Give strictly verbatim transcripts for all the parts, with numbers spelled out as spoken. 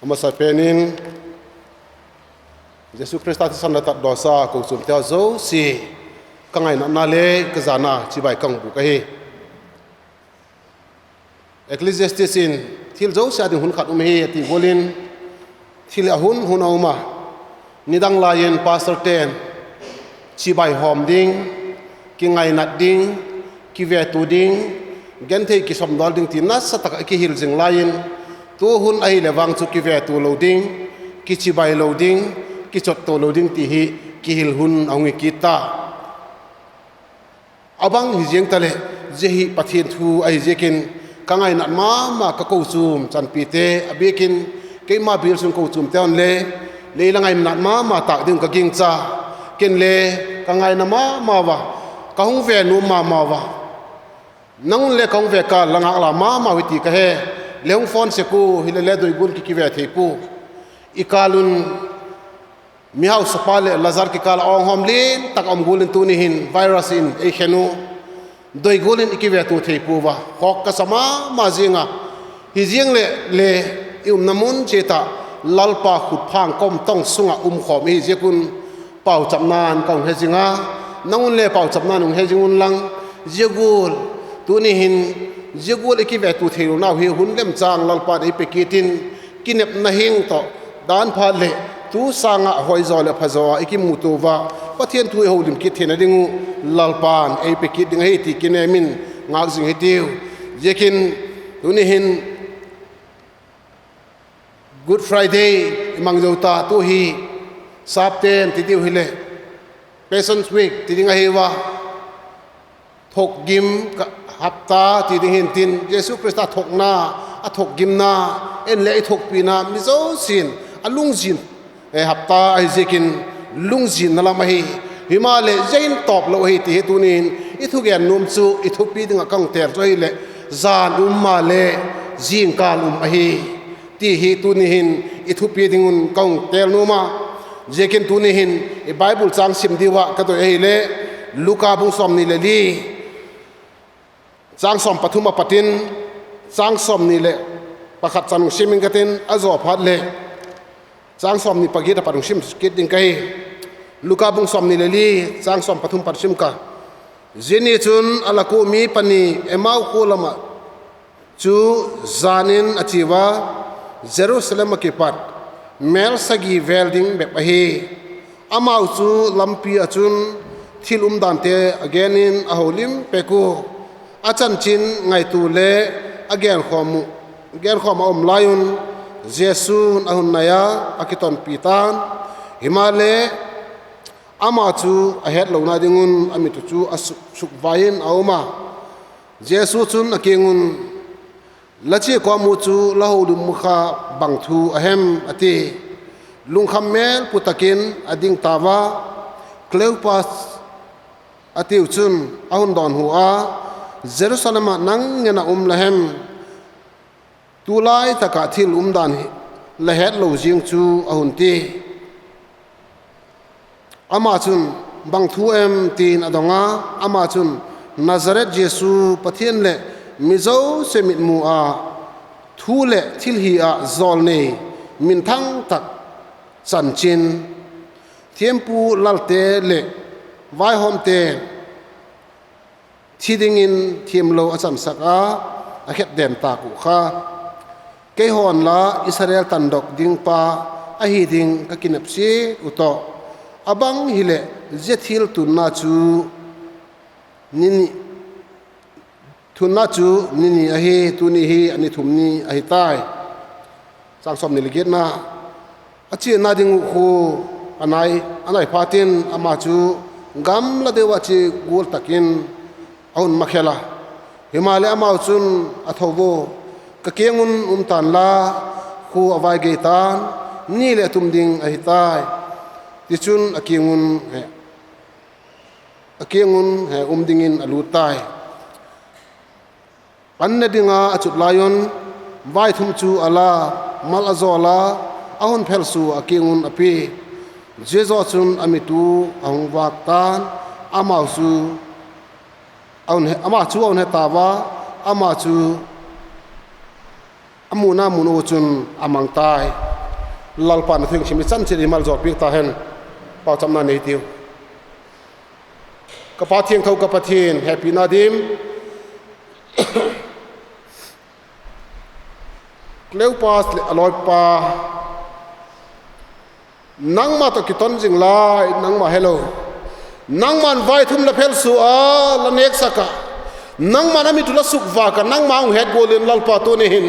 A masapen in, Jesu Khrista thisan le tatdawsa kochuamte zosia, ka ngainatna le ka zana chibai ka hung bûk ahi. Ecclesiastes in, thil zosia ding hun khat um ahi, a ti gual in, thil a hun hun a um a, nidang lai in pastorte'n chibai hawm ding, kingainat ding, kivetu ding, genthei kisawmdawl ding ti nasa tak ah kihil zing lai in, tu hun ahileh vang chu kivetu lo ding, kichibai lo ding, kichotto lo ding ti hi kihil hun a hung hi kit ta. A bang hi ziang taleh, zia hi Pathian thu ahi ziakin, ka ngainat ma ma ka kochuam chanpite a biakin, keima bial sung kochuamte haw'n le, lei la ngainat ma ma tâk ding ka gingcha, ken le ka ngaina ma ma ua, ka hung ve nuam ma ma ua, nang un le ka hung ve kâl la ngâk la ma mau hi ti ka he, le hung phone sek u, hilele doi gual ki kive thei pua. I kâl un mihausapa leh Lazar kikâl ah awng hawm lian tak a um gual in tuni hin virus in ei khen u, doi gual in i kivetu thei pua ua, khawk ka sa ma ma ziang a, hi ziang leh le i umna mun chiat ah Lalpa khut phang kawm tawng sung ah um khawm i hi ziak un pauchapna'n ka hung he zing a, nang un le pauchapna'n hung he zing unlang, zia gual, tuni hin, zia gual i kivetu theilonau hi hun lemchâng Lalpa'n ei pe kit in, kinepna hing tawh, dan phat leh, tu sâng ah hoi zaw leh pha zaw a i kimutua ua, Pathian thu i holim kit theina ding uh, Lalpa'n ei pe kit ding ahi ti kinêm in, ngâk zing hitiu. Ziakin, tuni hin, Good Friday i mang zo ta, tu hi, Sâpte'n ti diu hileh, Passion Week ti ding ahi ua, thokgim hapta ti ding hintin, Jesu Khrista thokna, a thokgimna, en le i thokpina, mi zosia'n a lungzin hapta ahi ziakin, lungzinna lam ahi. Himaleh zia in tawp lo ahi ti hi tuni in i thugen nuam chu, i thupi ding ah ka hung têl chu ahileh, jan um maleh, zingkâl um ahi, ti hi tuni hin i thupi ding un ka hung têl nuam a. Ziakin tuni hin i Bible châng sim diu ah ka doi ahileh, Luka bung sawmni le li, châng sawm pathum a pat in, châng sawmni leh pakhat chan hung sim ing ka tin, a zaw phat leh châng sawmni pagiat a pat hung sim kit ding ka hi. Luka bung sawmni le li, châng sawm pathum pat sim ka. Zia ni chun a lak ua mi pani Emau khua lam ah chu jan in a chia ua, Jerusalem ah kipat mêl sagi vêl ding bep ahi. Amau chu lampi ah chun thil umdante a gen in a holim pek ua, a chanchin ngaitua le a genkhawm uh, genkhawm a um lai un, Jesu'n a hun nai a, a kitonpi ta'n; himaleh, ama chu a hetlona ding un a mit uh chu a suk, sukvai in a um a. Jesu chun a kiang un, La chia kawm uh chu la holim uh kha bang thu a hem? a ti. Lungkham mêl pu tak in a ding tau a, Kleopas a tiu chun a hun dawnhu a, Jerusalem ah nang ngen ah um la hem? Tulai tak ah thil umdan hi la hetlo ziang chu, a hun ti. Ama chun, Bang thu em? ti'n a dong a. Ama chun, Nazareth Jesu, Pathian leh mi zosia mitmu ah, thu leh thilhi ah jawlnei, minthang tak chanchin, thiampu lalte leh vaihawmte thi dingin thiamlo a chansak a, a khêp den tâk uh kha, keihaw'n la Israel tandok ding pa ahi ding ka kinep siat uh tawh. A bang hileh zia thil tunna chu ni, tunna chu ni ni ahi, tuni hi a ni thum ni ahi tai. Chang sawmni leh giatna. A chiana ding uh khu a nai, a nai phatin ama chu gamla deu ah chia gual tak in a hun makhel a. Himaleh amau chun a tho ua, Ka kiang un um ta'n la, khua a vai gei ta'n, ni leh thum ding ahi tai. Tichun a kiang un, a kiang un um dingin a lût tai. An ne ding a a chut lai un, vaithum chu a la, mal a zawl a, a hun phelsua a kiang un a pia. Zia zaw chun a mit uh a hung vâk ta'n, ama chu a hun he, ama chu a hun he tau a, ama chu a muna mun uh chun a mang tai. Lalpa'n a thu i sim i chan chiat i maljawl piak ta hen. Pauchapna nei tiu. Ka Pa thiangtho, ka Pathian hepina dim, Cleopas leh a lawipa, nangma tawh kiton zing lai nangma helo, nangma'n vaithum la phelsuak a, la nêksak ah, nangma'n a mit uh la sukvâk ah, nangma hung het gual in Lalpa tuni hin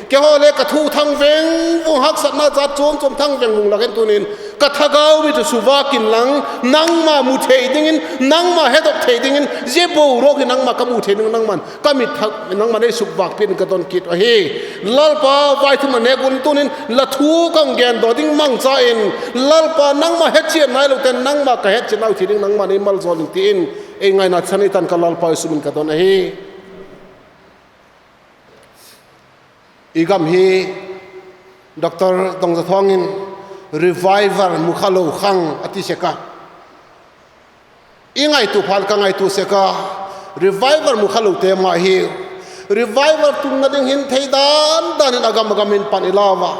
keihaw le ka thu thang veng vung, haksatna jat chuam chuam thang veng vung lak in tuni'n ka thagau mit uh suvâk inlang, nangma mu thei dingin, nangma hedok thei dingin, zia boruak hi nangma ka mu thei ding, nangma'n ka mit thak, nangma'n ei sukvâk piak in ka don kit uh ahi. Lalpa, vaithum la nêk gual in tuni'n la thu ka hung gendaw ding mangcha in, Lalpa, nangma hetchian nailote'n nangma ka hetchian nau thei ding nangma'n ei maljawl in ti in, ei ngaina chan i tan ka Lalpa Jesu min in ka don ahi. I gam hi Doctor Dongzathawng in revival mukhalo khang a ti sek a, i ngaitua phat ka ngaitua sek a, revival mukhalote ma hi revival tunna ding hin thei dan dan in a gam a gam in pan i lau a.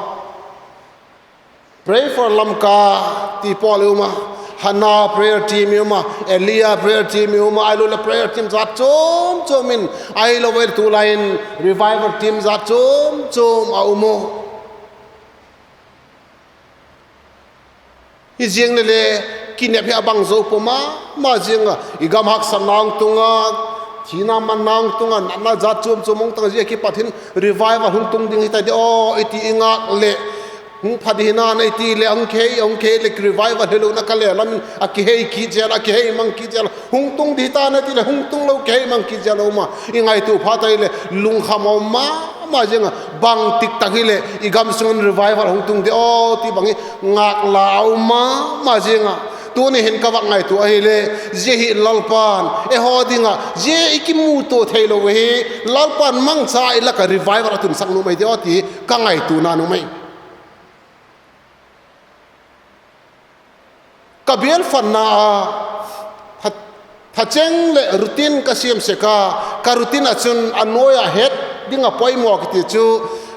Pray for Lamka ti pawl i um a, Hannah prayer team i um a, Elijah prayer team i um a, ahiloleh prayer team jat chuam chuam in, ahiloleh tulai in revival team jat chuam chuam a um u. Hi ziang le le, kinep hi a bang zo pua ma ma ziang a, i gam haksatna hung tung a, thina manna hung tung a, natna jat chuam chuam hung tung a, zia kipat hin revival hung tung ding hita di aw i ti i ngâk leh, hung pha di hina i ti leh, hung kihei, hung kihei leh revival hilona ka le lam in a kihei kit zel a, kihei mang kit zel a, hung tung di hita i ti leh hung tung lo, kihei mang kit zel a um a, i ngaitua phat ahileh lungkham a um ma ma ziang a, bangtik tak hileh i gam sung in revival hung tung di aw ti bang hi ngâk la a um ma ma ziang a. Tuni hin ka vak ngaitua ahile, zia hi Lalpa'n eihaw ding ah zia i kimutua theilo hi, Lalpa'n mangcha i lak ah revival a tunsak nuam ahi di aw ti ka ngaituana nuam ahi. Ka bial fanna a, tha, thacheng leh routine ka siam sek a, ka routine ah chun a nuai ah het ding ah poimaw kiti chu,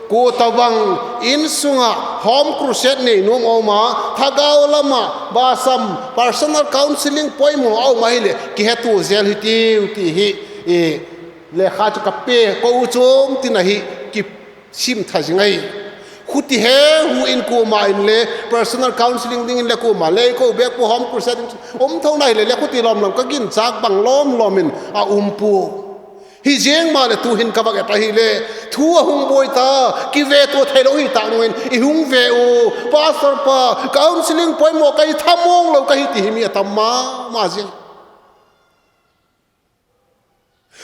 kua tobang insung ah home crusade nei nuam a um a, thagau lam ah basam personal counselling poimaw a um ahileh kihetua zel hitiu ti hi, lekha chu ka pe ko chuam tin ahi, kisim tha zing ahi. Khuti he hu in kuama inle personal counselling dingin le kuama le ko bêk pua, home crusade ding chu um tho nai le le khuti lawm lawm ka ginchâk bang lawm lawm in a um pua. Hi ziang maleh tu'hin ka vak et ahile, thu a hung buai ta, kivetua theilo hi tak nung in i hung ve u, pastor pa, counselling poimaw ka hi, thamawng lo ka hi ti hi mi a tam ma ma zing.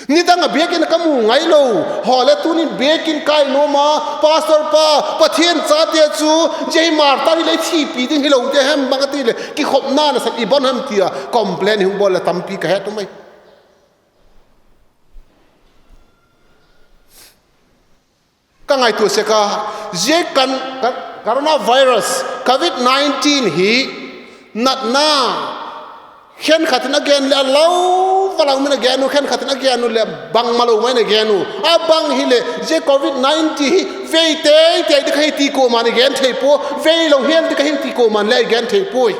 Nidang ah biakin ah ka mu ngailo haw le tuni'n biakin kai nuam a, pastor pa, Pathian chate chu zia hi martar hileh thipi ding hilote hem bang a ti leh kikhopna nasak i ban hem ti a complain i hung bawl leh tampi ka het um ai. Ka ngaitua sek a, zia kan, ka, coronavirus, covid nineteen hi natna khenkhat in a gen leh a lau va lau min a gen u, khenkhat in a gen u leh bangmalo mai in a gen u. A bang hileh zia covid nineteen hi vei tei tei ding ka hi ti kuama'n i gen thei pua, veilo hial ding ka hi ti kuama'n le i gen thei puai.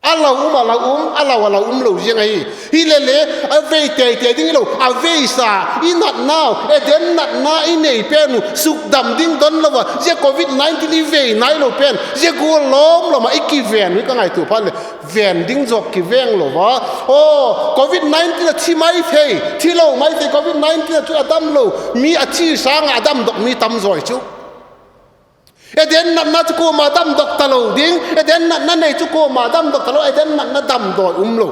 A lau um, a lau um, a lau, a lau um lo ziang ahi. Hilele, a vei tei tei ding hilo, a veisa, i natnau, Eden natna i nei pen u sukdam ding don lo a, zia covid nineteen i vei nailo pen zia gual lawm lawm ah i kiven u hi ka ngaitua phat leh, ven ding zawk kiveng lo a. Aw, covid nineteen a thi mai thei, thilo mai thei, covid nineteen a chu a damlo mi a thi sâng ah a damdok mi tam zawi chu. Eden natna chu kuama damdok talo ding, Eden natna nei chu kuama damdok talo, Eden natna damdawi umlo.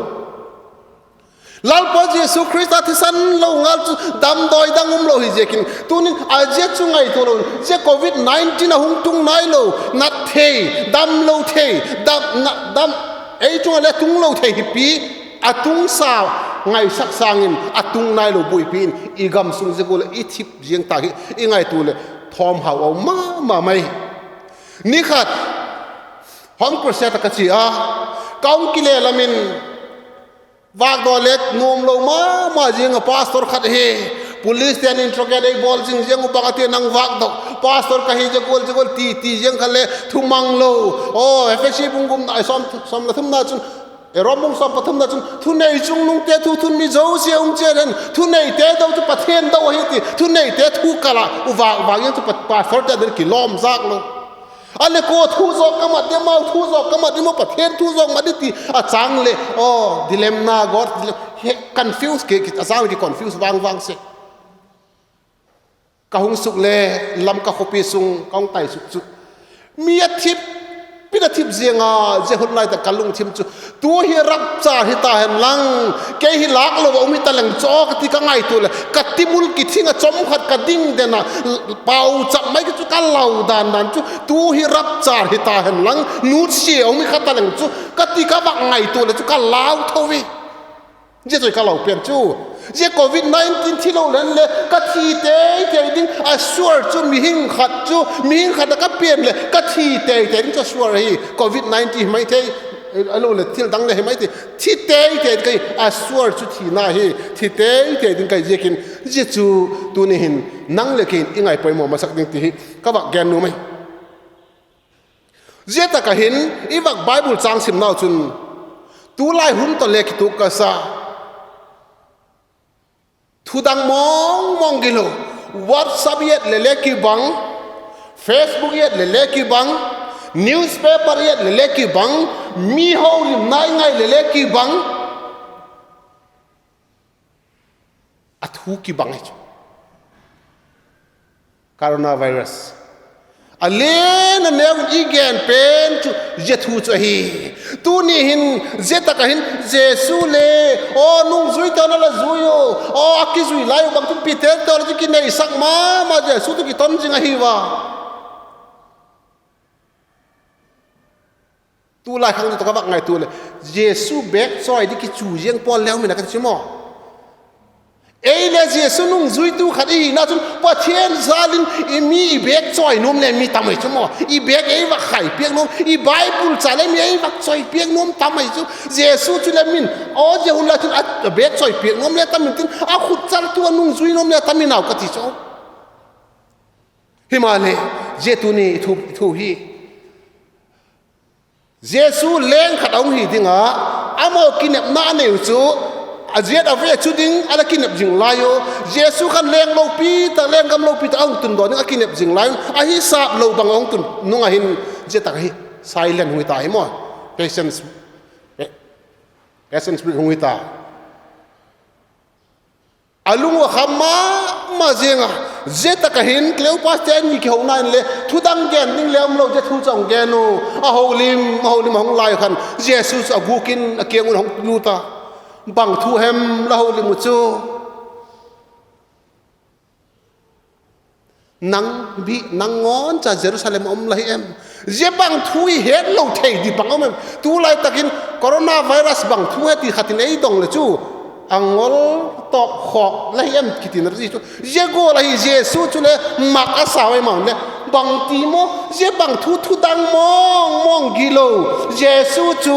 Lalpa Jesu Khrista thisan lo ngal chu damdawi dang umlo hi ziakin, tunin a zia chu ngaitua lo, zia covid nineteen a hung tung nailo, nat thei, damlo thei, dam, na, dam, ei chung ah le tunglo thei hipi, a tungsa ngaisak sâng in a tung nailo buaipi in i gam sung zia gual ah i thip ziang ta hi i ngaitua leh thawmhau a um ma ma mai. Ni khat home crusade ah ka chia a, ka hung kile lam in vâkdaw le nuamlo ma ma ziang ah pastor khat hi, policete'n interrogate ei bawl zing ziang uh, bang a ti nang vâkdaw, Pastor ka hi zia gual zia gual ti ti ziang kha le thumang lo. Aw, Ephesi bung gupna, sawm, sawm leh thumna chun, Rom bung sawm pathumna chun, thunei chungnungte thu thun mi zosia hung chiat hen, thuneite do chu Pathian do ahi ti, thuneite thu kal ah u vâk vâk ziang chu pa-, pastorte a ding kilawm zâk lo. A le kua thu zawk ka mat diam, amau thu zawk ka mat diam, Pathian thu zawk mat di ti a châng leh, aw, dilemma, God, dilem-, he, confuse ki, ki, a châng leh kiconfuse vang vang sek. Ka hung suk le Lamka khawpi sung ka hung tai suk chu, mi a thip, pin a thip ziang a, zia hun lai tak ka lungthim chu, tu hi rapture hi ta hen lang, kei hi lâk lo ah um hi ta leng chu aw ka ti ka ngaitua leh, ka timul kithing ah chawm khat ka ding den ah, pauchap mai ka chu ka lau dan dan chu, tu hi rapture hi ta hen lang, nutsia um hi kha ta leng chu ka ti ka vak ngaitua leh chu ka lau tho i. Zia chu ka lau pen chu, zia covid nineteen thi lo leng le ka thi tei tei ding, a sure chu mihing khat chu, mihing khat ah ka pian leh ka thi tei tei ding chu a sure ahi. Covid nineteen hi mai thei, a lo leh thil dang le hi mai thei, thi tei tei ka hi, a sure chu thina hi, thi tei tei ding ka hi ziakin, zia chu tuni hin nang leh kei'n i ngaipoimaw masak ding ti hi ka vak gen nuam ahi. Zia tak ah hin i vak Bible châng simnau chun, tulai hun tawh le kituak ka sa, thudang mawng mawng gilo, WhatsApp i et leh le kibang, Facebook i et leh le kibang, newspaper i et leh le kibang, mi holimna i ngai leh le kibang, a thu kibang hi chu, coronavirus. A lian a neu in i gen pen chu zia thu chu ahi. Tuni hin, zia tak ah hin Jesu le, aw, nungzuite'n a la zui u, aw, a kizui lai uh bang chun Peter te la chu kineisak ma ma, Jesu chu kiton zing ahi ua. Tulai khang chu tawh ka vak ngaitua leh, Jesu bêk chawi di kichu ziang pawl le um in a ka ti chu maw. Ei le Jesu nungzuitu khat i hina chun Pathian jal in i mi i bêk chawi nuam le mi tam ahi chu maw. I bêk ei vak khai piak nuam, i Bible cha le mi ei vak chawi piak nuam tam ahi chu. Jesu chu le min, aw, zia hun lai chun a bêk chawi piak nuam le tam intin, a khut chaltu a nungzui nuam le tam in au ka ti chu. Himaleh, zia tuni i thu, i thu hi, Jesu leng khat a hung hi ding a, amau kinepna a nei u chu, a ziat a ve chu ding a la kinep zing lai u. Jesu khan leng lopi tak, lenggam lopi tak a hung tundaw ding a kinep zing lai un, a hisap lo bang a hung tun nung ah hin, zia tak hi silent hung hi ta hi maw. Patience, patience spirit hung hi ta. A lung uh a kham ma ma ziang a, zia tak ah hin Cleopaste ni kihona inle thudang gen ding le umlo, zia thu chu a hung gen u. A holim, a holim a hung lai khan Jesu chu a gûk in a kiang un a hung lût a, Bang thu hem la holim u chu? Nang bi, nang ngawn cha Jerusalem a um la hi em? Zia bang thu i hetlo thei di bang um em? Tulai tak in coronavirus bang thu he ti khat in ei dong leh chu, a ngol tawk khawk la hi em kitina chu. Zia gual ahi, Jesu chule mak a sau ei maw leh, bangti maw, zia bang thu, thudang mawng mawng gilo, Jesu chu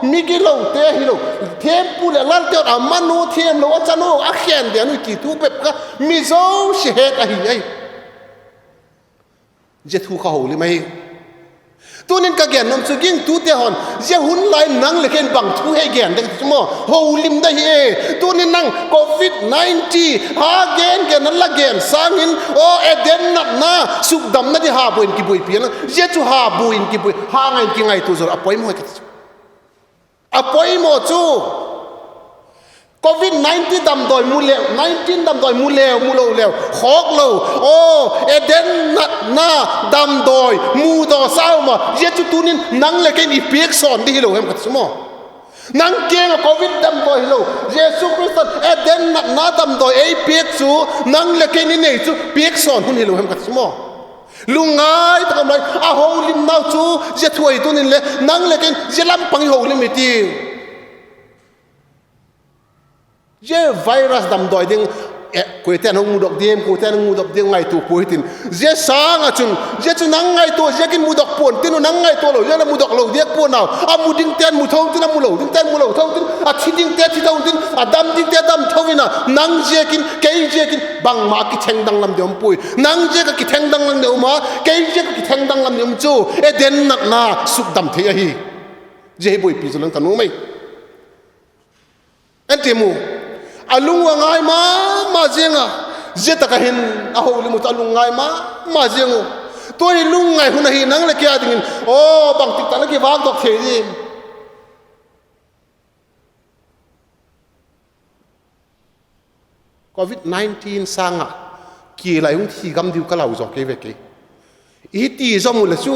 migilote hilo, thiampu leh lalte un a man u thiamlo, a chan u a khen den u ti thu bep kha mi zosia het ahi ai. Zia thu kha holim ahi. Tunin ka gen nuam chu gingtute haw'n zia hun lai nang leh kei'n bang thu he gen ding chu maw, holim da hi e. Tunin nang covid nineteen ha gen gen a la gen sâng in, aw, Eden natna sukdamna di ha buai in kibuaipi a, zia chu ha buai in kibuai, ha ngai in kingaitua zaw a poimaw hi ka ti chu. A poimaw chu, covid nineteen damdawi mu leu, nineteen damdawi mu leu, mu lo leu, khawk lo. Aw, Eden natna damdawi mudaw sau ma, zia chu tunin nang leh kei'n i piak sawn di hilo hem ka ti chu maw. Nang kiang ah covid damdawi hilo, Jesu Khrista'n Eden natna damdawi ei piak chu, nang leh kei'n i nei chu piak sawn hun hilo hem ka ti chu maw. Lungngai tak a um lai, a holimnau chu zia thu ahi. Tunin le nang leh kei'n zia lam pang i holim i ti. Zia virus damdawi ding, Kuate'n hung mudok diam, kuate'n hung mudok diam ngaitua pua hitin, zia sâng ah chun, zia chu nang ngaitua ziakin mudok pua'n tin uh, nang ngaitua lo ziak leh mudok lo diak pua'n au. A mu dingte'n mu tho tin, a mu lo dingte'n mu lo tho tin, a thi dingte thi tho tin, a dam dingte dam tho in a, nang ziakin, kei ziakin bangma kithengdang lam deu um puai. Nang ziak ah kithengdang lam deu um a, kei ziak ah kithengdang lam deu um chu Eden natna sukdam thei ahi. Zia hi buaipi chu lang ka nuam ei. En ti mu, a lung a ngai ma ma ziang a, zia tak ah hin a holim uh chu a lung ngai ma ma ziang u. Tua hi lungngai hun ahi, nang leh kei â dingin, aw, bangtik tak la kivâkdok thei diam? Covid nineteen sâng ah, kial ah hung thi gam diu ka lau zaw kei ve kei. I ti zom u leh chu,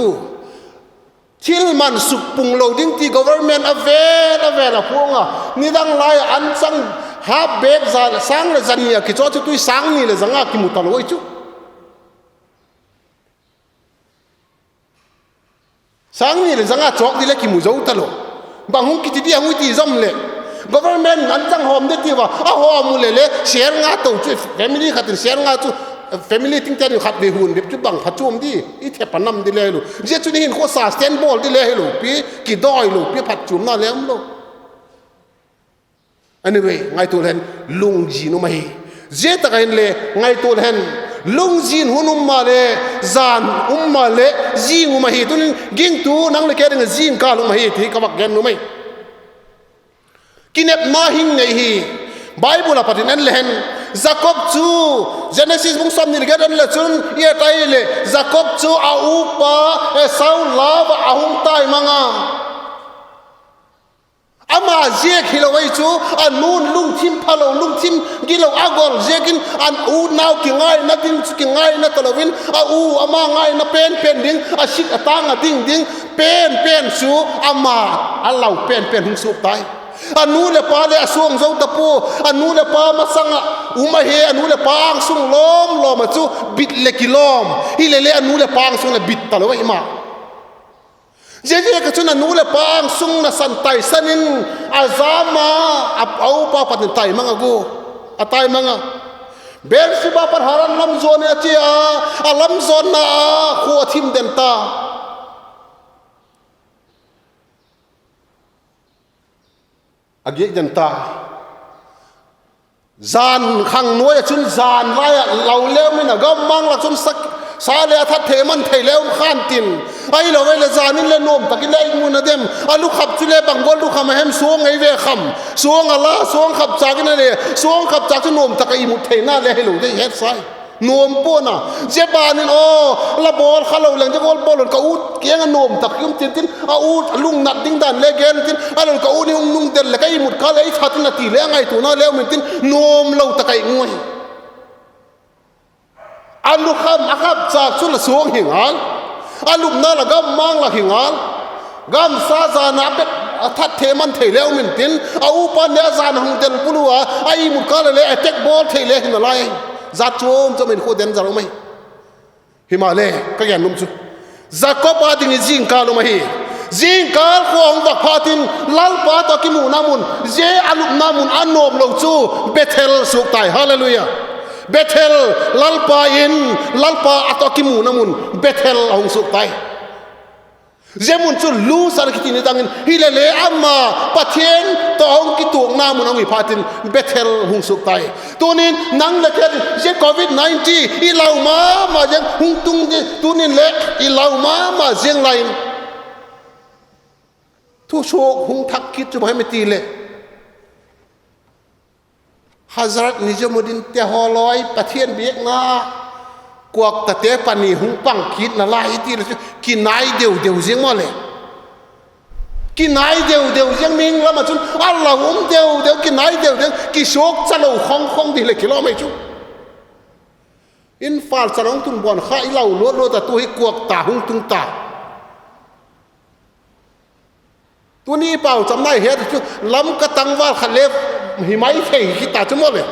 thil man sukpung lo ding ti government a vêl a vêl a puang a, nidang lai ah an chang hâp bêk za leh sâng leh za ni a kichaw chu tui sâng ni leh za nga kimu talo ai chu. Sâng ni leh za nga chawk di leh kimu zo talo. Bang hung kiti di a hung i ti zom leh, government an chang hawm de ti ua, a hawm u leh le sêl nga to chu, family khat in sêl nga chu, family tingte'n khat vei hun bep chu bang pha chuam di, i thep a nam di le hilo. Zia chun i hinkhua sustain bawl di le hilo pi, kidawi lo pi, phatchuamna le um lo. Anyway, ngaitua leng, lungzin um ahi. Zia tak ah hinle ngaitua leng, lungzin hun um maleh, zan um maleh, zing um ahi. Tunin gingtu nang leh kei ding ah zingkâl um ahi ti ka vak gen nuam ei. Kinepna hing ngei hi. Bible ah pat in en le hen, Jakob chu, Genesis bung sawmni leh giat en le chun i et ai leh, Jakob chu a upa Esau lau ah a hung tai mang a. Ama ziak hilo ai chu, a nu'n lungthim phalo, lungthim gilo a gol ziakin, a u nau kingaina ding chu kingaina talo in, a u ama ngaina pen pen ding, a sik a tâng a ding ding pen pen chu ama a lau pen pen hung suak tai. A nu leh pa le a suang zo ta pua, a nu leh pa masang ah um ahi, a nu leh pa âng sung lawm lawm ah chu bit leh kilawm. Hilele a nu leh pa âng sung leh bit talo ahi ma. Ziaziak ah chun a nu leh pa âng sung nasan taisan in a zam a, a upa pat in tai mang a gu, a tai mang a. Beersheba pat Haran lam zuan in a chia a, a lam zuanna a khua a thim den ta. A giak den ta. Jan khang nuai ah chun jan lai ah lau leu min a, gammang lak chun sa le a that thei man thei le um khan tin, ahilo leh jan in le nuam tak in le i mu na dem? A lukhap chule bang gual lukham a hem, suang ei ve kham, suang a la, suang khap châk in a le, suang khap châk chu nuam tak ah i mut theina le hilo dei het sai. Nuam pua'n a, zia ban in aw, la bawl kha lo leng zia gual bawl un, ka ut kiang ah nuam tak i um tin tin, a ut lungnat ding dan le gen tin, ahilo leh ka ut in hung nungdel leh ka i mut kâl ei that in a ti le a ngaituana le um intin, nuam lo tak ah i ngai. A lukham a khap châk chu la suang hi ngal, a lupna la gammang lak hi ngal, gamsa jan a bep a that thei man thei le um intin, a upa'n le a jan a hung del pulu a, a i mut kâl a le attack bawl thei le hi nalai. Zat chuam chuam in khua den zat um ahi. Himaleh ka gen nuam chu, Jakob â ding hi zingkâl um ahi. Zingkâl khua hung vak phat in Lalpa tawh a kimuna mun, zia a lupna mun a nuam lo chu Bethel suak tai. Hallelujah. Bethel, Lalpa in, Lalpa a tawh a kimuna mun Bethel a hung suak tai. Zia mun chu Luz a kiti ni dang in, hilele ama Pathian tawh a hung kituakna mun a hung hi phat in Bethel hung suak tai. Tunin nang leh kei zia Covid nineteen i lau ma ma ziang hung tung di, tunin le i lau ma ma ziang lai in, thusuak hung thak kit chu bang hem i ti leh, Hazrat Nizamuddin te haw lai Pathian biakna kuaktate pani hung pang kitna lai i ti leh chu kinai deu deu ziang maw leh. Kinai deu deu ziang, mihing lam ah chun a lau um deu deu, kinai deu deu, kisuakcha lo khawng khawng di leh kilawm ei chu. Imphal chan a hung tun bawn kha i lau luat luat a, tu hi kuakta hung tung ta. Tuni pauchapna i het chu Lamka tangval khat le hi mai thei hi ta chu maw leh.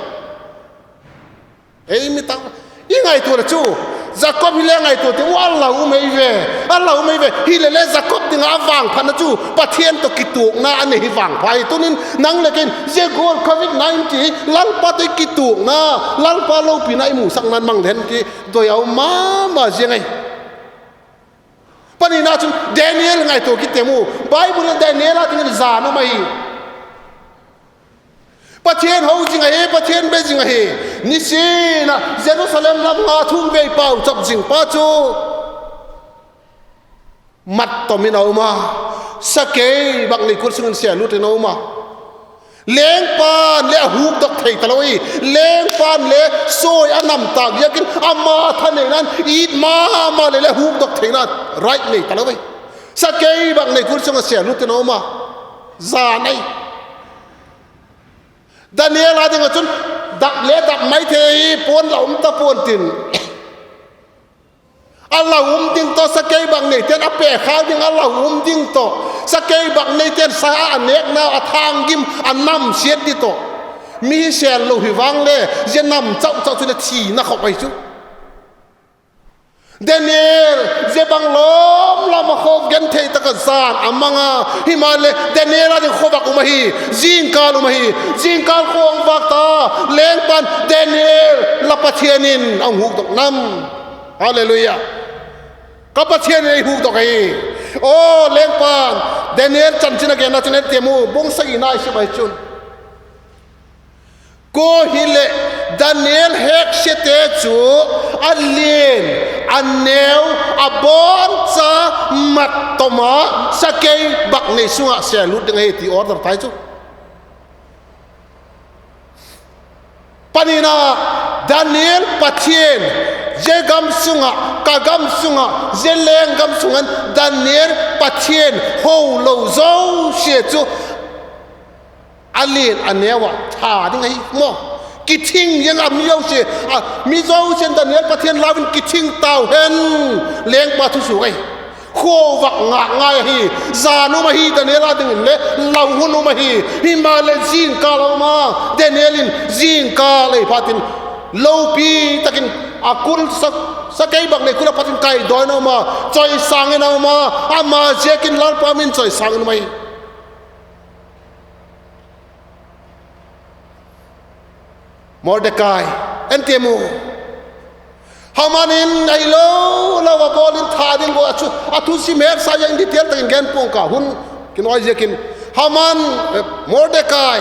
Ei mi tak, i ngaitua leh chu, Jakob hi le ngaitua ti u, a lau um ei ve, a lau um ei ve. Hilele Jakob ding ah a vangphatna chu Pathian tawh kituakna a nei hi vangpha hi. Tunin nang leh kei'n zia gual covid nineteen Lalpa tawh i kituakna, Lalpa lopina i musakna'n mang le hen ti doi a um ma ma ziang ahi. Panina chun Daniel ngaitua kit tiam u. Bible ah Daniel a dingin jan um ahi. Pathian ho zing ahi, Pathian be zing ahi. Nisin a Jerusalem lam nga thum vei pauchap zing pa chu mat tom in a um a, sakei bak nei kul sung in sêllut in a um a. Lengpa'n le a hukdok thei talo hi. Lengpa'n le suai a namtâk ziakin ama thaneina'n it ma ma leh le hukdok theina right nei talo hi. Sakei bak nei kul sung ah sêllut in a um a. Jan ahi. Daniel a ding ah chun dap le dap mai thei hi, puan la um ta pua'n tin, a lau um ding tawh, sakei bak neite'n a pekhâk ding a lau um ding tawh, sakei bak neite'n sa a nêknau a thâng gim a namsiat ding tawh, mi hi sêl lo hi vang le, zia nam chau chau chu le thina khop ahi chu. Daniel zia bang lawm lam a khawk genthei tak ah jan a mang a, himaleh Daniel a ding khawvak um ahi, zingkâl um ahi. Zingkâl khua a hung vâk ta, lengpa'n Daniel la Pathian in a hung hukdok nam. Hallelujah. Ka Pathian in ei hukdok ahi. Aw lengpa'n, Daniel chanchin a genna chun en tiam u, bung sagina i sim ahi chun Kua hileh Daniel hekselte chu a lian, a neu, a bawn cha mat tom a, sakei bak nei sung ah sêllut ding ahi ti order tai chu. Panina, Daniel Pathian, zia gam sung ah, ka gam sung ah, zia lenggam sung ah Daniel Pathian ho lo zosia chu a lian a neu ah tha ding ahi maw. Kithing ziang a mi zosia, a mi zosia'n Daniel Pathian lau in kithing tau hen, lengpa thusuak ahi. Khua vak ngâk ngai ahi. Jan um ahi, Daniel a dingin le lau hun um ahi. Himaleh zingkâl a um a, Daniel in zingkâl ei phatin lopi tak in a kul sa, sakei bak nei kul a pat in kaidaw in a um a, chawisâng in a um a, ama ziakin Lalpa min chawisâng in um ahi. Mordekai, en tiam u. Haman in ahilo lo a bawl in tha ding ua chu a thusim hetsa ziang detail tak in gen pua'ng ka, hun kinoi ziakin. Haman, eh, Mordekai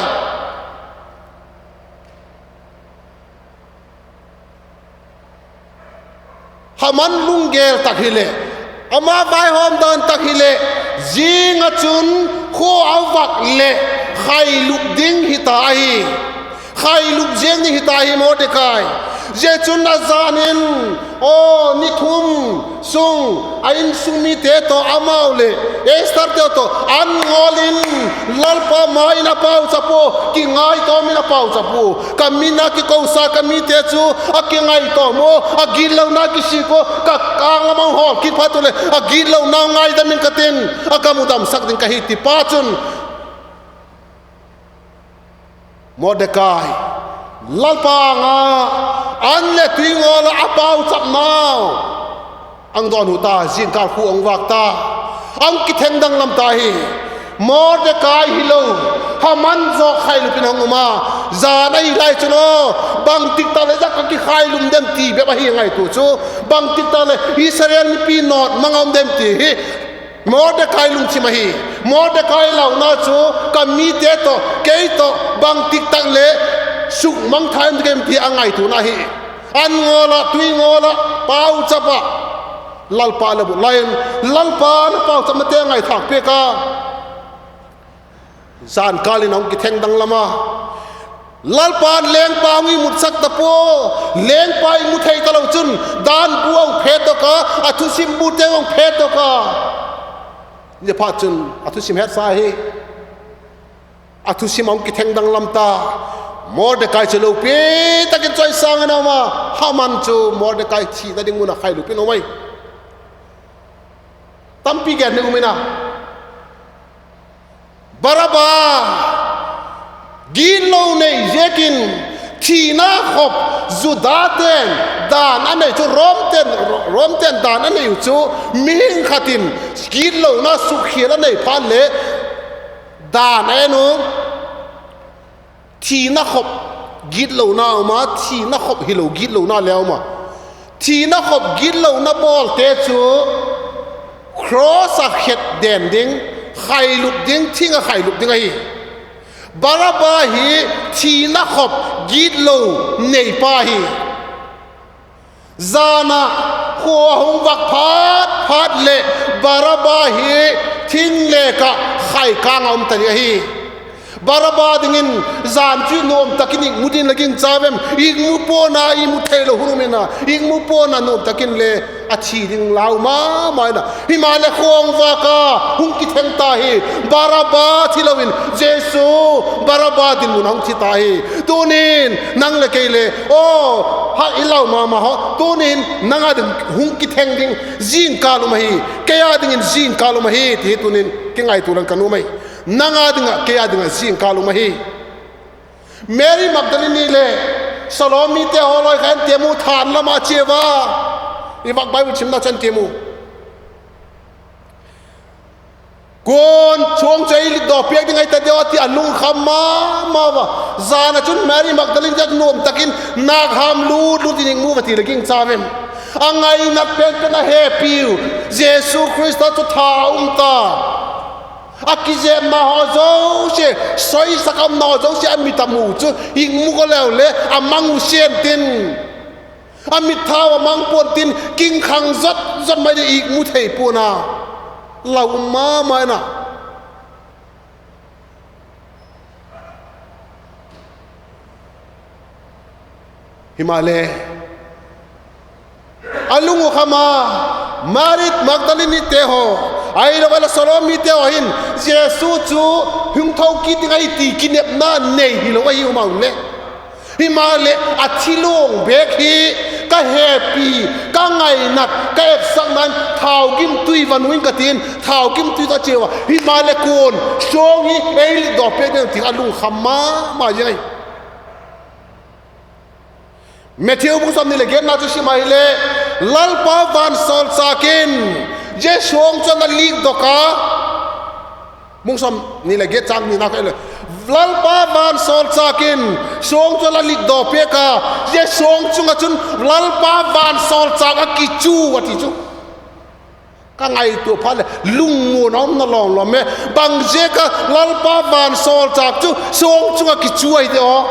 Haman lunggel tak hileh, ama vaihawm dan tak hileh, zing ah chun khua a vak leh khailup ding hita ahi. Khailup ziang ding hita hi Mordekai. Zia chun a jan in, aw, ni thum sung a insung mite tawh amau leh Estherte tawh an ngawl in Lalpa ma in a pauchap ua, kingaitawm in a pauchap u. Ka min a kikosa ka mite chu a kingaitawm ua, a gitlona kisik ua, ka kâng lam a hawl kit phat uleh a gitlonau ngaidam in ka tin, a gam u damsak ding ka hi, ti pa chun Mordekai, Lalpa âng a an leh tuingawl ah a pauchapnau a hung dawnhu ta, zingkâl khu a hung vâk ta, a hung kitheng danglam ta hi. Mordekai hilo, Haman zaw khailup in a hung um a, jan ahi lai chun aw, bangtik tak leh zia ka kikhailum dem ti bep ahi ngaitua chu, bangtik tak leh Israel mipi nawt mang a um dem ti hi Mordekai lungthim ahi. Mordekai launa chu, ka mite tawh kei tawh bangtik tak leh sukmangthai um ding em ti a ngaituana hi. An ngawl ah, tuingawl ah, pauchap ah, Lalpa la bu lai in, Lalpa'n a pauchapnate ngaithâk piak a, jankâl in a hung kitheng danglam a, Lalpa'n lengpa hung imutsak ta pua, lengpa imu thei talo chun dan bu a hung phetdok a, a thusim bute hung phetdok a. Ziaphatchun a thusim hetsa hi, a thusim a hung kitheng danglam ta. Mordekai chu lopi tak in chawisâng in a um a, Haman chu Mordekai thina ding mun ah khailup in a um ai. Tampi gen ding um in a, Baraba, gitlo nei ziakin Thina khop, Judate'n dan a nei chu, Romte'n, Romte'n dan a nei uh chu, mihing khat in gitlona sukkhial a nei phat leh dan a en u. Thina khop gitlona um a, thina khop hilo gitlona le um a. Thina khop gitlona bawlte chu cross ah khet den ding, khailup ding, thing ah khailup ding ahi. Barabba hi thina khop gitlo neipa hi. Jan ah khua a hung vâk phat phat leh Barabba hi thing lek ah khai kâng ah um ta ding ahi. Barabba dingin jan chu nuam tak in i mu ding la gingcha em? I mu pua'n a, i mu theilo hun um in a, i mu pua'n a nuam tak in le a thi ding lau ma ma in a. Himaleh khua hung vâk a, hung kitheng ta hi. Barabba thi lo in Jesu, Barabba dinmun a hung thi ta hi. Tunin nang leh kei le, aw, ha i lau ma ma haw, tunin nang â ding hung kitheng ding zingkâl um ahi, kei â dingin zingkâl um ahi ti hi tunin kingaitua lang ka nuam ahi. Nang â ding ah, kei â ding ah zingkâl um ahi. Mary Magdalene leh Salomite haw lai kha en tiam u, thân lam a chia ua. I vak Bible simna chun en tiam u. Kua'n suang chu ei litdaw piak ding ahi ta diam a ti a, lungkham ma ma ua. Jan ah chun Mary Magdalene chu nuam tak in nâk ham lut lut in i mu a ti la gingcha em? A ngaina pen pen a hepiu Jesu Khrista chu tha um ta, a kizepna haw zosia, soisak a umna haw zosia a mit a mu chu i mu ka leu le a mang u sian tin, a mit thau a mang pua'n tin, kingkhang zot zot mai ding, i mu thei pua'n a, lau um ma ma in a. Himaleh a lung u kham a, Mary Magdalenete haw, ahilo a la Salomite haw hin Jesu chu hung tho kit ding ahi ti kinepna nei hilo ahi um a um le. Himaleh a thi luang bêk hi ka hepi, ka ngaina, ka etsakna in thau gimtui va nu'n ka ti'n, thau gimtui tawh a chia ua. Himaleh kua'n suang hi ei litdaw piak ding ti a lungkham ma ma zing ahi. Matthew bung sawmni leh giatna chu sim a hile, Lalpa vansawlchâk in zia suang chu a na likdok a. Bung sawmni leh giat châng nina kha le, Lalpa vansawlchâk in suang chu a la likdaw piak a, zia suang chung ah chun Lalpa vansawlchâk a kichu a ti chu. Ka ngaitua phat leh lungmuan a umna lawm lawm e. Bang ziak a Lalpa vansawlchâk chu suang chung ah kichu ahi ti aw?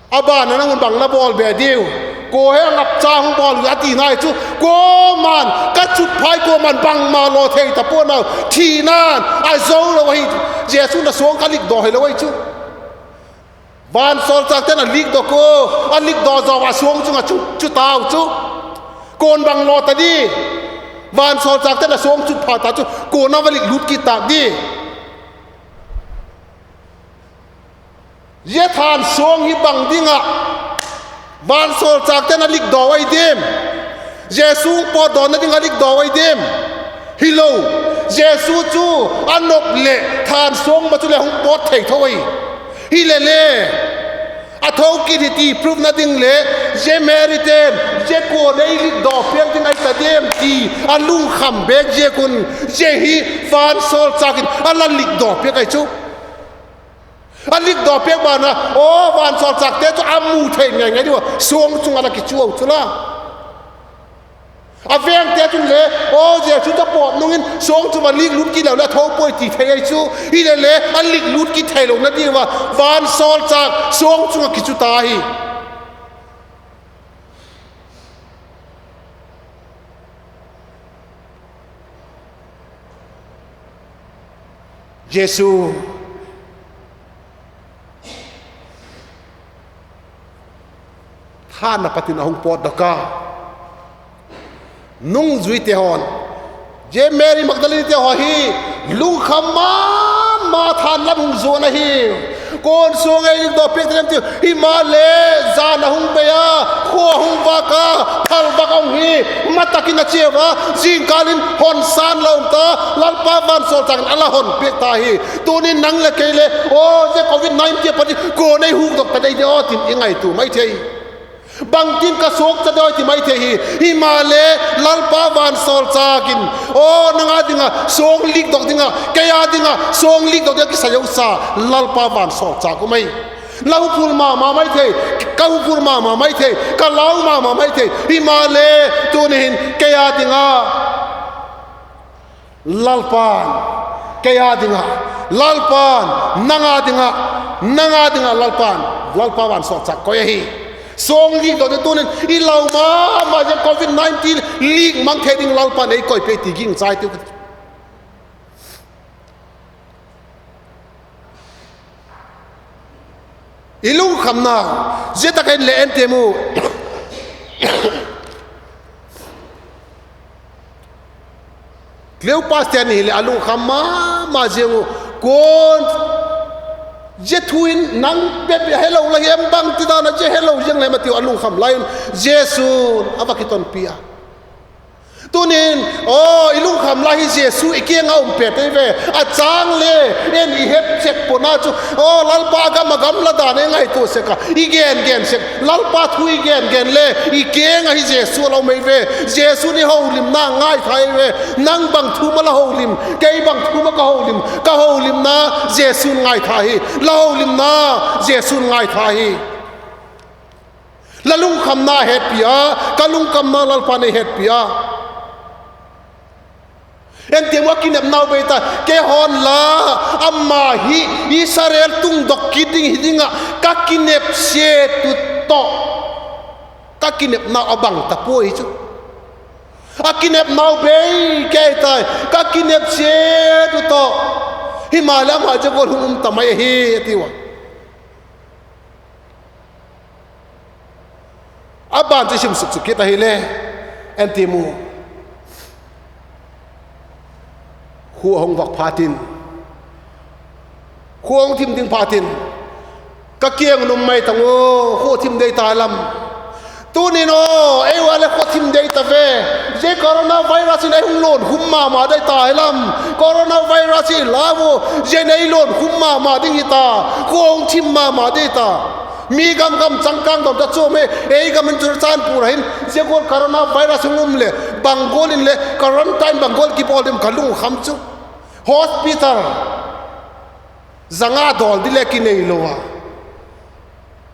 A ban a nang un bang la bawl be diu? Kua he a ngap cha hung bawl a ti nai chu, kuama'n ka chut phai, kuama'n bangma law thei ta pua'n a, thina'n a zo lo ahi. Jesu'n a suang kha likdaw hilo ahi chu. Vansawlchâkte'n a likdok u, a likdaw zaw a suang chung ah chu, chu tau chu. Kua'n bang law ta di? Vansawlchâkte'n a suang chut pha ta chu kua'n a va liklut kit tâk di? Zia thân suang hi bang ding ah vansawlchâkte'n a likdaw ahi diam? Jesu pawtdawna ding a likdaw ahi diam? Hilo. Jesu chu a nop leh thân suang ma chu le hung pawt thei tho ahi. Hile le, a tho kit hi ti proofna ding le, zia Maryte'n zia kua'n ei likdaw piak ding ahi ta diam ti a lungkham bêk ziak un, zia hi vansawlchâk in a la likdaw piak ahi chu. A likdaw piak ban a, aw, vansawlchâkte chu a mu thei ngai ngai diu a, suang chung a la kichu u chu la. A vengte chun le, aw, Jesu chu a pawt nung in suang chung a liklut kit leu le a tho puai ti thei ahi chu. Hile le, a liklut kit theilona diu a vansawlchâk suang chung ah kichu ta hi. Jesu thân a pat in a hung pawtdok a. Nungzuite haw'n, zia Mary Magdalenete haw hi lungkham ma ma thân lam hung zuan ahi. Kua'n suang ei likdaw piak ta diam ti, himaleh jan a hung bei a, khua hung vâk a, phalvâk a hung hi. Matak in a chia ua, zingkâl in hon san la um ta, Lalpa vansawlchâk in a la hon piak ta hi. Tunin nang leh kei le, aw, zia covid nineteen a pat in kua'n ei hukdok ta dei de aw tin i ngaitua mai thei. Bangtin ka suakcha dei ti mai thei hi. Himaleh Lalpa vansawlchâk in, aw, nang â ding ah suang likdok ding ah, kei â ding ah suang likdok ding ah kisa zosa Lalpa vansawlchâk um ahi. La hukul ma ma mai thei, ka hukul ma ma mai thei, ka lau ma ma mai thei. Himaleh tuni hin kei â ding ah Lalpa'n, kei â ding ah Lalpa'n, nang â ding ah, nang â ding ah Lalpa'n, Lalpa vansawlchâk koi ahi. Suang likdok ding tunin i lau ma ma zia covid nineteen lik mang thei ding Lalpa'n ei koi piak ti gingchai tiu ka ti. I lungkhamna, zia tak ah in leh en tiam u. Cleopas te ni hileh a lungkham ma ma ziang u. Kua'n, zia thu in nang bep helo la hi em, bangtidan a zia helo ziang la hem a tiu a lungkham lai un Jesu'n a va kitonpi a. Tunin, aw, i lungkham lai hi Jesu i kiang ah um pet ei ve. A châng le, en i het sek pua'n a chu, aw, Lalpa gam ah gamla dan ei ngaitua sek a, i gen gen sek, Lalpa thu i gen gen le i kiang ah hi Jesu a la um ei ve. Jesu'n i holimna ngaitha ei ve. Nang bang thu ma la holim, kei bang thu ma ka holim, ka holimna Jesu'n ngaitha hi. La holimna Jesu'n ngaitha hi. La lungkhamna hetpi a, ka lungkhamna Lalpa'n ei hetpi a. En tiam u, a kinepnau bei ta, kei hawn la, ama hi Israel tungdok kit ding hi ding ah ka kinep siat u tawh, ka kinepnau a bang ta puai chu. A kinepnau bei kei tai, ka kinep siat u tawh. Himaleh ama zia gual hung um ta mai ahi a tiu a. A ban chu sim suk suk kit ahile, en tiam u. Khua hung vak phat in, khua hung thim ding phat in, ka kiang un um mai tang u, khua thim dei ta lam. Tunin aw, ei ua leh khua thim dei ta ve. Zia coronavirus in ei hung luan khum ma ma dei ta hi lam. Coronavirus i lau u, zia in ei luan khum ma ma ding hi ta. Khua hung thim ma ma dei ta. Mi gam gam changkâng dawm ta chuam e, ei gam in Churachandpur ah hin zia gual coronavirus hung um leh bang gual in leh quarantine bang gual kibawl ding ka lungkham chu. Hospital za nga dawl di le kineilo a,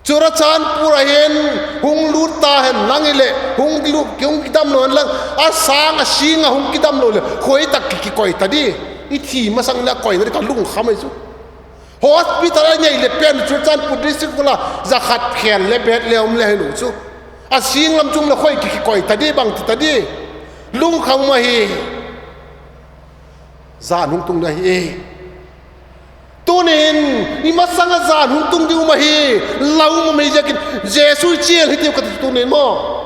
Churachandpur ah hin hung lût ta hen lang i leh, hung lu-, hung kidamlo hen lang, a sâng a sîng ah hung kidamlo leh khoi tak ki, kikoi ta di. I thi masang leh a koina di ka lungkham ahi chu. Hospital a nei leh pen Churachandpur district ula za khat khêl leh bed le um le hilo chu. A sîng lam chung leh khoi ki, kikoi ta di, bang ti ta di. Lungkham ahi. Jan hung tung ding ahi. Tunin, i masang ah jan hung tung ding um ahi. La um um ahi ziakin, Jesu i chial hitiu ka ti tunin maw.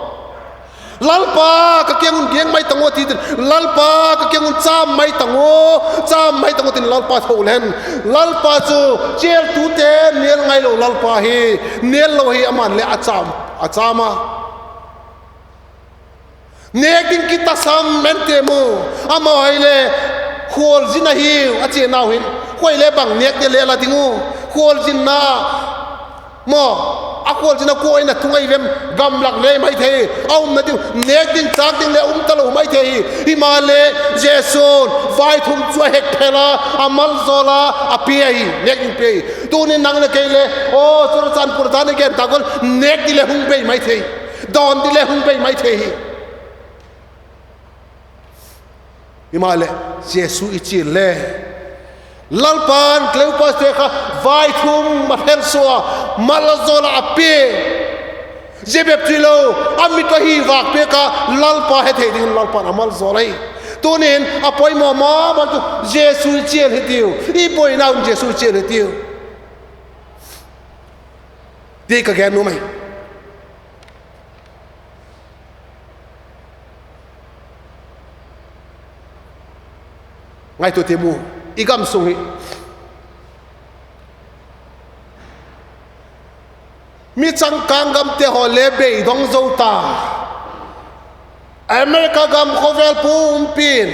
Lalpa, ka kiang un kiang mai tang u ti tin, Lalpa, ka kiang un châm mai tang u, châm mai tang u tin Lalpa tho len. Lalpa chu chialtute nêl ngailo Lalpa hi, nêl lo hi aman leh a châm, a châm a. Nêk ding kitasam en tiam u, ama hile khualzin ahiu a chianau hin, khoi le bang nêk ding le la ding u, khualzinna maw, a khualzin a kua in a thung ahi vem, gamlak le mai thei, a umna ding, nêk ding châk ding le um talo mai thei hi. Himaleh Jesu'n vaithum chu a hek phel a, a maljawl a, a pia ahi, nêk ding pia ahi. Tunin nang leh kei le, aw, Churachandpur dan i gen tak gual, nêk ding le hung bei mai thei, dawn ding le hung bei mai thei hi. Himaleh, Jesu i chial le, Lalpa'n Cleopaste kha vaithum a phelsua, maljawl a a pia. Zia bep chu hilo, a mit a hi vâk piak a, Lalpa hethei dingin Lalpa'n a maljawl ahi. Tunin a poimaw ma ma chu Jesu i chial hitiu, i buaina un Jesu i chial hitiu. Ti ka gen nuam ahi. Ngaitua tiam u, i gam sung hi mi changkâng gamte haw le beidong zo ta. America gam khawvel pumpi'n,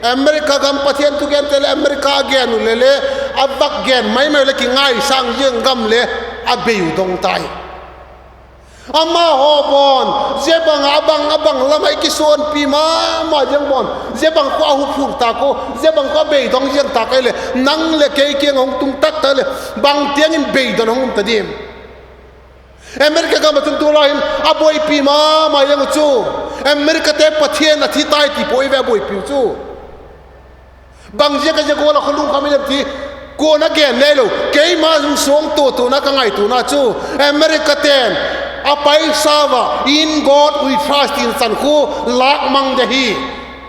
America gam Pathian thugente leh America a gen uh le le, a vak gen mai mai leh kingaisâng ziang gam le a bei uh dong tai. Amahaw bawn zia bang ah a bang a bang lam ah i kisuanpi ma ma ziang bawn, zia bang khu a huphuk tâk uh, zia bang khu a beidong ziang tâk ahileh nang leh kei kiang a hung tung tak tak leh bang tiang in beidong hung um ta diam? America gam ah chun tulai in a buaipi ma ma ziang uh chu, Americate Pathian a thi tai ti pua i ve a buaipiu chu. Bang ziak a zia gual ah khawlung kham i lem ti kua'n a gen le lo, keima zung suang tuatuana ka ngaituana chu, Americate'n a paisa ua In God We Trust tin chan khu lâk mang de hi.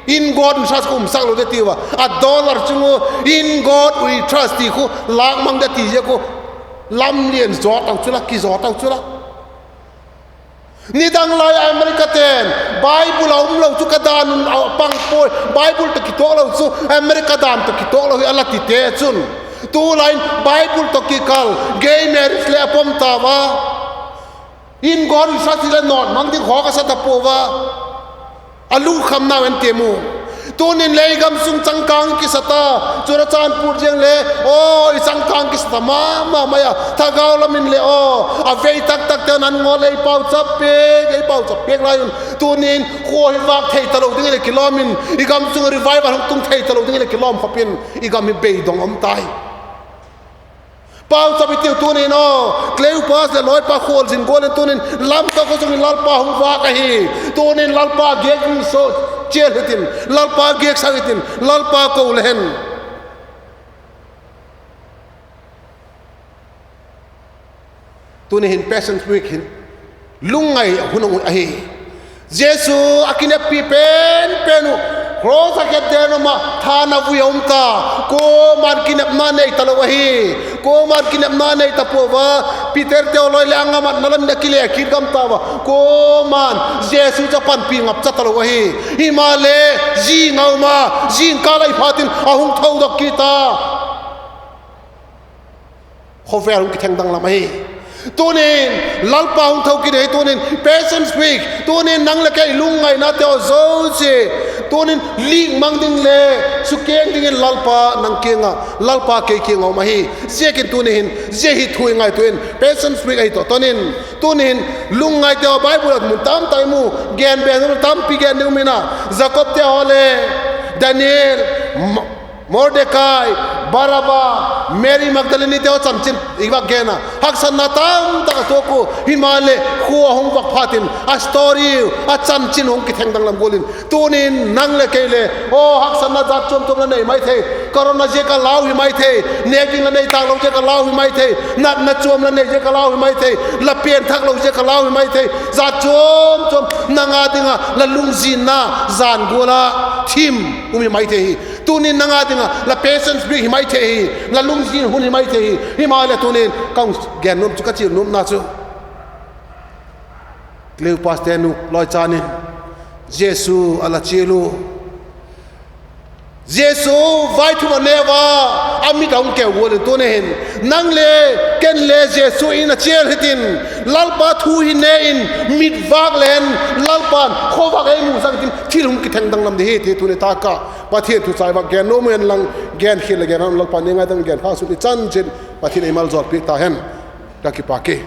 In God We Trust khu umsak lo de tiu a, a dollar chung u In God We Trust ti khu lâk mang de ti ziak u lam lian zawt au chu la, kizawt au chu la. Nidang lai Americate'n Bible a um lo chu ka dan un a pang puai, Bible tawh kituak lo chu America dan tawh kituak lo hi a la tite chun, tulai in Bible tawh kikal gay marriage le a pom tau a, In God We Trust ti le nawt mang ding khawk a sa ta pua a, a lungkhamnau en tiam u. Tunin le i gam sung changkâng kisa ta, Churachandpur ziang le, aw i changkâng kisa ta ma ma mai a, thagau lam in le aw a vei tak takte un an ngawl ei pauchap piak, ei pauchap piak lai un. Tunin khua hi vâk thei talo ding hileh kilawm in, i gam sung revival hung tung thei talo ding hileh kilawm khawp in, i gam hi beidong um tai. Pauchap i tiu tunin aw, Cleopas leh lawipa khualzin gual in tunin lamka khaw sung in Lalpa hung vâk ahi. Tunin Lalpa giak ding so chial hitin, Lalpa giaksak hitin, Lalpa ko le hen. Tuni hin Passion Week hin lungngai hun ahi. Jesu a kineppi pen pen uh, cross ah khetden um ah, than a vui a um ta. Kuama'n kinepna nei talo ahi. Kuama'n kinepna nei ta pua a. Peterte loi leh a ngamatna lam in a kile kit gam tau a. Kuama'n Jesu chu a panpi ngapcha talo ahi. Himaleh, zing a um a, zingkâl ahi phatin a hung thodok kit a. Khawvel hung kitheng danglam ahi. Tunin Lalpa hung tho kit ahi, tunin Passion Week, tunin nang leh kei lungngainate haw zosia, tunin lîk mang ding le sukeng dingin Lalpa nang kiang ah, Lalpa kei kiang ah um ahi. Ziakin tuni hin zia hi thu i ngaitua in, Passion Week ahi tawh ton in, tuni hin lungngaite haw Bible ah mun tam tak i mu, gen bêk nung tampi gen ding um in a, Jakobte haw le, Daniel, Mordekai, Baraba, Mary Magdalenete haw chanchin i vak gen a, haksatna tam tak a tuak u. Himaleh khua a hung vak phatin a story, a chanchin hung kitheng danglam gual in, tunin nang leh kei le, aw haksatna jat chuam chuam la nei mai thei, corona ziak a lau hi mai thei, nêk ding la nei tâk lo ziak a lau hi mai thei, natna chuam la nei ziak a lau hi mai thei, la pianthak lo ziak a lau hi mai thei, jat chuam chuam nang â ding ah la lungzinna jan gual a thim um hi mai thei hi. Tunin nang â ding ah la Passion Week hi mai thei hi, la lungzin hun hi mai thei hi. Himaleh tunin ka hung gen nuam chu, ka chial nuamna chu, Cleopaste nu lawichan in Jesu a la chial u. Jesu vaithum a ne ua, a mit a hung keu gual in tuni hin nang le ken le Jesu in a chial hitin, Lalpa thu hi ne in, mit vâk le hen, Lalpa'n khawvak ei musak hitin, thil hung kitheng danglam ding hi ti tuni tak ah Pathian thu chai vak gen nuam u hen lang, genkhial leh gen a um Lalpa'n ei ngaidam, gen kha sun i chan chin Pathian ei maljawl piak ta hen. Ka kipak e.